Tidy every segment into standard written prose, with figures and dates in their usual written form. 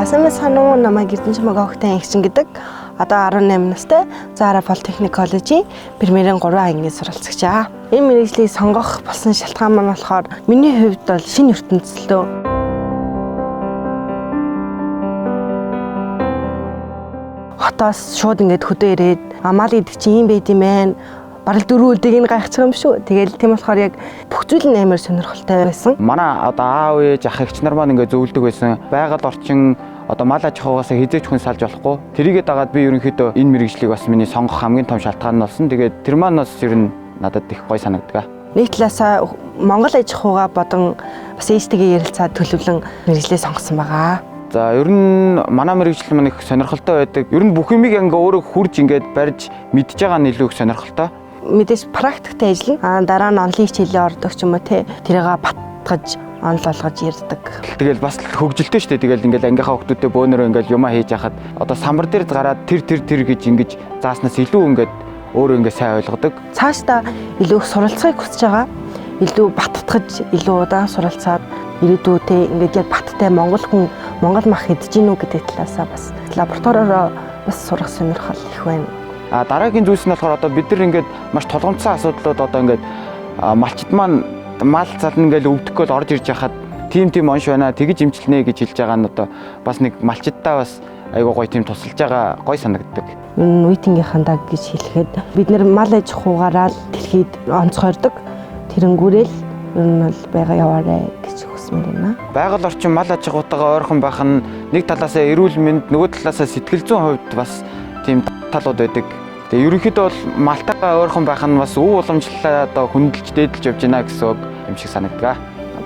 За сайн байцгаана уу? Намайг Эрдэнэчмаг огтой ангичин гэдэг. Одоо 18 настай Зара Политехник коллежийн премьерийн 3 ангийн суралцагч аа. Энэ мэргэжлийг сонгох болсон шалтгаан маань болохоор миний хувьд бол шинэ ертөнцлөө. Хотоос шууд ингээд хөдөө ирээд мал идэх чинь юм байд юм байна. Бараг дөрөв үлдээг нь гайхчих юм шүү. Тэгэл тийм болохоор яг бүх зүйл нь амар сонирхолтой байсан. Манай одоо аав ээж ах эгч нар маань ингээд зөвлөдөг байсан. Байгаль орчин одоо мал аж ахуйгаас хизээч хүн салж болохгүй. Тэрийгээ дагаад би ерөнхийдөө энэ мэргэжлийг бас миний сонгох хамгийн том шалтгаан нь болсон. Тэгээд тэр маань бас ер нь надад их гоё санагддаг. Нэг талаасаа Монгол аж ахуйгаа бодон бас ээжтэйгээ ярилцаад төлөвлөн мэргэжлээ сонгосон байгаа. За ер нь манай мэргэжил маань их сонирхолтой байдаг. Ер нь бүх юмыг ингээ өөрөө хурж ингээд барьж мэдж байгаа нь илүү их сонирхолтой. Мэдээж практиктэй ажиллана. Дараа нь онлын хичээлээ ордог ч юм уу те. Тэрийг батгаж онол болгож ярьдаг. Тэгэл бас хөгжилтэй шүү дээ. Тэгэл ингээл ангийнхаа хүүхдүүдтэй бөөнөрөө ингээл юмаа хийж яхад одоо самбар дээр гараад тэр тэр тэр гэж ингэж зааснаас илүү ингээд өөрөө ингээд сайн ойлгодог. Цаашдаа илүү их суралцахыг хүсэж байгаа. Илүү баттгаж, илүү удаан суралцаад ирээдүйдээ ингээд яг баттай монгол хүн, монгол мах идэж гинүү гэдэг талаасаа бас лабораториороо бас сурах сонирхол их байна. А дараагийн зүйлс нь болохоор одоо бид нар ингээд маш тулгамдсан асуудлууд одоо ингээд малчид маань мал зална ингээл өвдөх гол орж ирж яхад тийм онш байна тэгж имчилнэ гэж хэлж байгаа нь одоо бас нэг малчиддаа бас айгуу гоё тийм тусалж байгаа гоё санагддаг. Ер нь үеийнхээ даг гэж хэлэхэд бид нэр мал аж ахуйгаараа л дэлхийд онцгойрдог. Тэрэнгүүрэл ер нь бол байгаа яваарэ гэж хүсмээр байна. Байгаль орчин мал аж ахуйтайгаа ойрхон байх нь нэг талаасаа эрүүл мэнд, нөгөө талаасаа сэтгэл зүйн хувьд бас тийм талууд байдаг. Тэгээ ерөнхийдөө бол малтайгаа ойрхон байх нь бас өв уламжлалаа одоо хөндлөж дээдэлж явж байна гэсэн үг юм шиг санагддаг.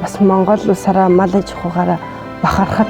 Бас Монгол улсаараа мал аж ахуйгаараа бахархад